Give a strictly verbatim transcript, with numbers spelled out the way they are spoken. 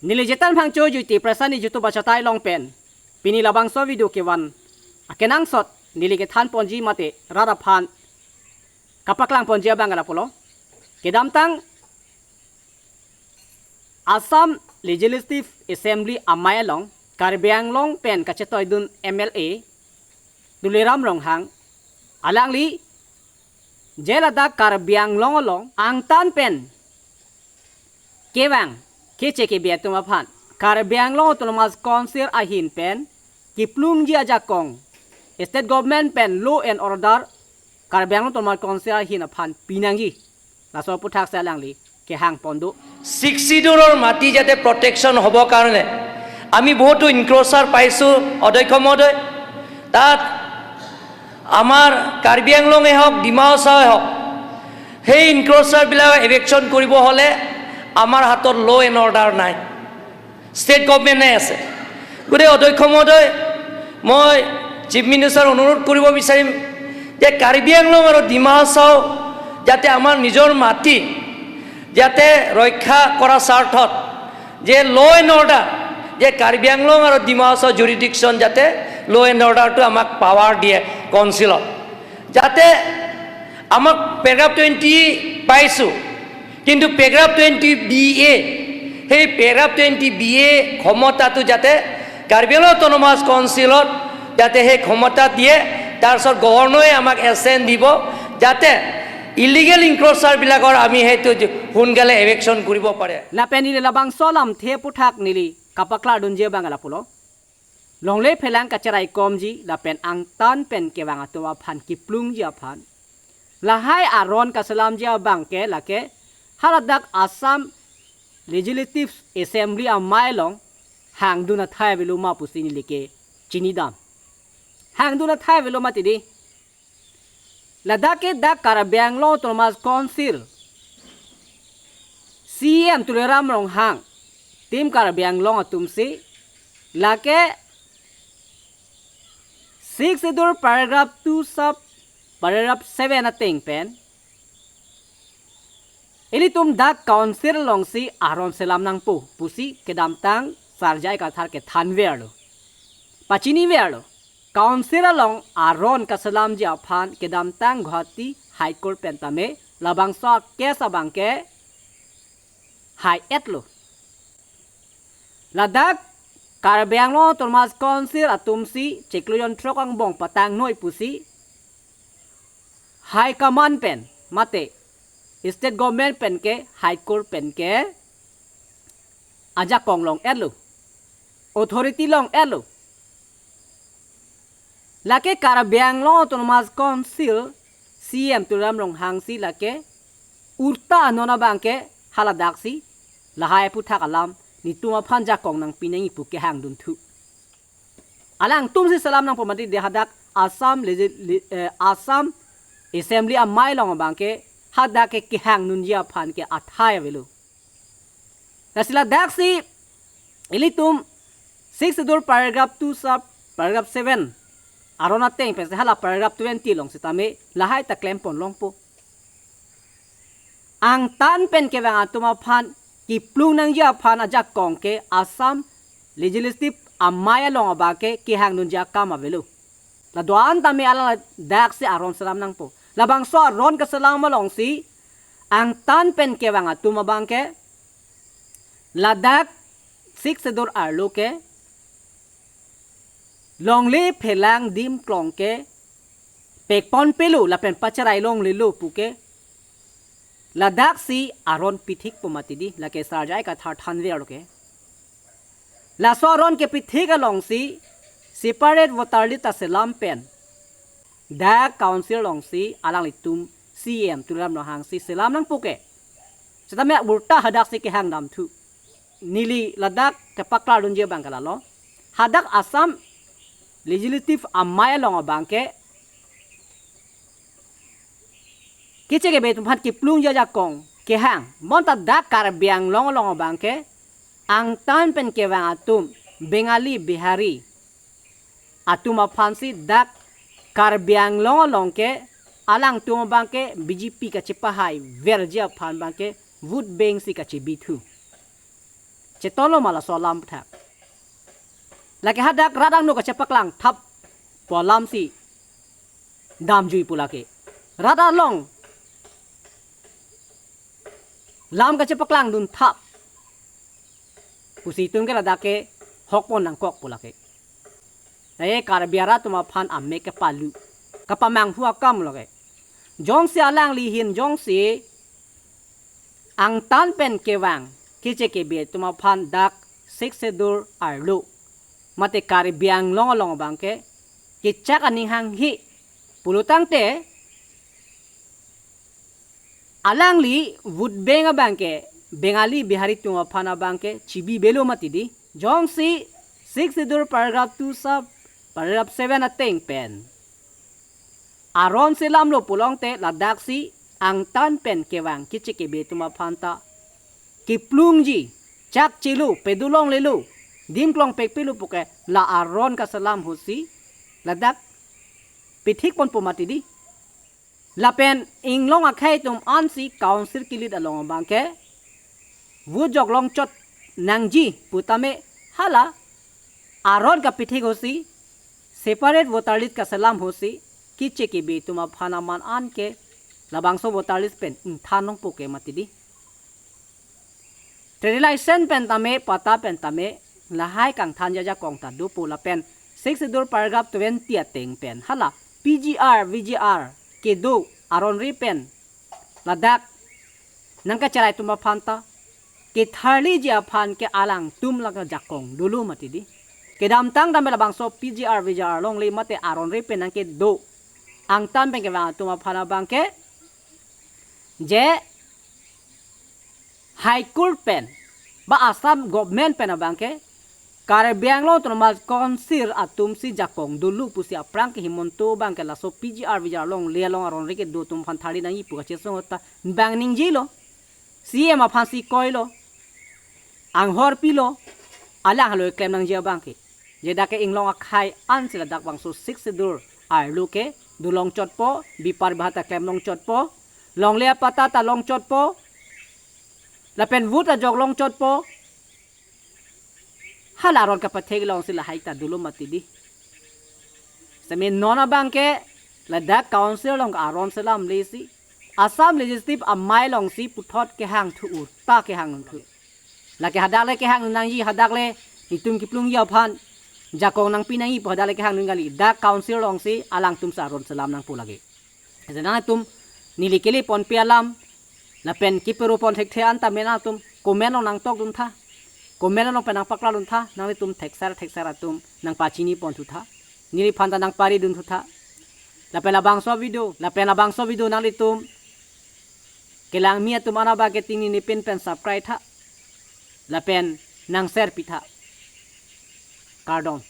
Neli Jetan Phangcho Juiti Prasani YouTube achatai along pen pini labangso video kevan akenangsot neli kethan ponji mate rat aphan kapaklang ponji abang lapulo. Kedamtang Assam Legislative Assembly amei along Karbi Anglong pen kachetoidun M L A Tuliram Ronghang, alangli je ladak Karbi Anglong along angtan pen kevang keche kebe atum aphan Karbi Anglong Autonomous Council ahin pen kiplungji ajakong, State Government pen law and order Karbi Anglong Autonomous Council ahin aphan pinangji, laso aputhak si alangli kehang pon do. Six চিডুলৰ মাটি যাতে প্ৰটেকশ্যন হ'ব কাৰণে আমি বহুতো ইনক্ৰ'চাৰ পাইছোঁ অধ্যক্ষ মহোদয়। তাত আমাৰ কাৰ্বি আংলঙে হওক, ডিমা হাছাওৱে হওক, সেই ইনক্ৰ'চাৰবিলাক এভিকশ্যন কৰিব হ'লে আমাৰ হাতত ল' এণ্ড অৰ্ডাৰ নাই, ষ্টেট গভৰ্ণমেণ্টে আছে। গতিকে অধ্যক্ষ মহোদয়, মই চিফ মিনিষ্টাৰ অনুৰোধ কৰিব বিচাৰিম যে কাৰ্বি আংলং আৰু ডিমা হাছাও যাতে আমাৰ নিজৰ মাটি যাতে ৰক্ষা কৰাৰ স্বাৰ্থত যে ল' এণ্ড অৰ্ডাৰ, যে কাৰ্বি আংলং আৰু ডিমা হাছাও জুৰিডিকশ্যন যাতে ল' এণ্ড অৰ্ডাৰটো আমাক পাৱাৰ দিয়ে কাউন্সিলত, যাতে আমাক পেৰাগ্ৰাফ টুৱেণ্টি পাইছোঁ, কিন্তু পেৰাগ্ৰাফ টুৱেণ্টি বি এ, সেই পেৰাগ্ৰাফ টুৱেণ্টি বি এ ক্ষমতাটো যাতে কাৰ্বি আংলং অট'নমাছ কাউন্সিলত যাতে সেই ক্ষমতা দিয়ে, তাৰপিছত গভৰ্ণৰে আমাক এছেণ্ট দিব, যাতে ইলিগেল ইনক্ৰ'চাৰবিলাকৰ আমি সেইটো সোনকালে এভিকশ্যন কৰিব পাৰে। Lapen neli labangso alamthe aputhak neli kapaklardunji abang lapulo. Longle phelang kachiraikomji lapen angtan pen kevang atum aphan kiplungji aphan lahai aron kaselamji abang ke lake haladak Assam Legislative Assembly amei along hangdun athai avelo ma pusi neli ke chinidam. Hangdun athai avelo mati di. Ladak ke dak Karbi Anglong Autonomous Council C E M Tuliram Ronghang, Team Karbi Anglong atum si lake Sixth Schedule paragraph two sub paragraph seven ateng pen ilitum dak council alongsi aron selam nangpo pusi kedamtang Sarjai Kathar kethanverlo, pachiniverlo. Council along aron kaselamji aphan kedamtang Guwahati High Court pen tame labangso case abang ke hai-etlo. Ladak Karbi Anglong Autonomous Council atum si chiklo jonthrok angbong patangnoi pusi High Command pen mate State Government pen ke High Court pen ke ajakong long-etlo, authority long-etlo. Lake Karbi Anglong Autonomous Council C E M Tuliram Ronghang si lake ulta non abang ke haladak si lahai aputhak alam netum aphan jakong nangpi nangji pu kehangdunthu. Alangtum si selam nangpo mati di hadak Assam Legi-, le-, eh, Assam Assembly amei along abang ke hadak ke kehangdunji aphan ke athai avelo. Lasi ladak si ilitum Sixth Schedule paragraph two sub paragraph seven aron ateng pensi hala paragraph twenty along sitame lahai ta klem pon longpo. Angtan pen kevang atum aphan kiplung nangji aphan ajakong ke Assam Legislative amei along abang ke kehangdunji akam avelo. Ladoan tame alang ladak si aron selam nangpo. Labangso aron kaselam alongsi angtan pen kevang atum abang ke ladak Sixth Schedule arlo ke longle phelang dim klong ke pekpon pelo lapen pacherai longlelo pu ke ladak si aron pithikpo mati di, lake Sarjai Kathar thanverlo ke. Laso aron kepithik alongsi separate voter list ta selam pen dak council alongsi alanglitum C E M Tuliram Ronghang si selam nangpo ke. Sitame ulta hadak si kehangdamthu. Neli ladak kepaklardunji abang ke lalo. Hadak Assam Legislative amei along abang ke keche kebe atum aphan kiplungji ajakong kehang. Bonta dak Karbi Anglong along abang ke angtan pen kevang atum Bengali, Bihari atum aphan si dak Karbi Anglong along ke alangtum abang ke B J P kachepahaiverji aphan abang ke vote bank si kachebithu. Chetonlo ma laso alam aputhak. Lake hadak rat angno kachepaklang thap pu alamsi damjui pu lake. Rat along lam kachepaklang dun thap pusi itum ke ladak ke hokpon nangkok pu lake. Lahei Karbi arat atum aphan amek kepalu, kapamanghu akam lake. Jongsi alangli ahin jongsi angtan pen kevang keche kebe atum aphan dak Sixth Schedule arlo mate Karbi Anglong along abangke kechak aning hanghe pulo tangte, alangli vote bank abangke Bengali Bihari atum aphan abangke chibibelo mati di. Jongsi Sixth Schedule paragraph two sub paragraph seven ateng pen aron selamlo pulote ladaksi angtan pen kevang keche kebe atum aphan ta keplungji, chakchelo, pedulong lelo, dimklong pekpelo puke la aron kaselam ahutsi ladak pithik ponpo mati di. Lapen inglong akhei atum ansi council kilit along abangke vote jok longchot nangji putame hala aron kapithik ahutsi separate voter list kaselam ahutsi keche kebe atum aphan aman an ke labangso voter list pen ingthan nangpo ke mati di. Trade license pen tame, patta pen tame, lahai kangthan ajakong ta dopo lapen Sixth Schedule paragraph twenty ateng pen hala P G R, V G R kedo aronri pen ladak nangkacherai atum aphan ta ketharliji aphan ke alangtum lake ajakong dolo mati di. Kedamtang tame labangso P G R, V G R alongle mate aronri pen nangkedo angtan pen kevang atum aphan abangke je High Court pen ba Assam government pen abangke Karbi Anglong Autonomous Council atumsi jakong dolo pusi aphrang ke Himanta abangke laso P G R V G R alongle along aronri kedo atum aphan tharli nangji pu kachesong ahut ta bang ningjelo. C M aphansi koilo, anghor pilo, alang haloi klem nangji abangke. Je dak ke inglong akhei ansi ladak bangso Sixth Schedule arlo ke dolongchotpo, bipar baha ta klem longchotpo, longle apatta ta longchotpo, lapen vote ajok longchotpo. Hala aron kapathek alongsi lahai ta dolo mati di. Seme non abangke ladak council along aron selamlesi Assam Legislative amei alongsi puthot kehangthu, urta kehangthu. Lake hadak le kehang nangji, hadak le netum keplungji aphan jakong nangpi nangji pu hadak le kehang nangji kali, dak council alongsi alangtumsi aron selam nangpo lake. Ese nangtum neli kele ponpe alam lapen keparo pon thekthe an tame nangtum comment along nangtok duntha. Comment along pen nangpaklang duntha, nanglitum thekser thekser atum nangpachini ponthutha. Neliphan ta nangpari dunthutha. Lapen labangso video, lapen labangso video nanglitum kelangmi atum an abangke tingni ne pin pen subscribe tha. Lapen nang share pitha. Kardom.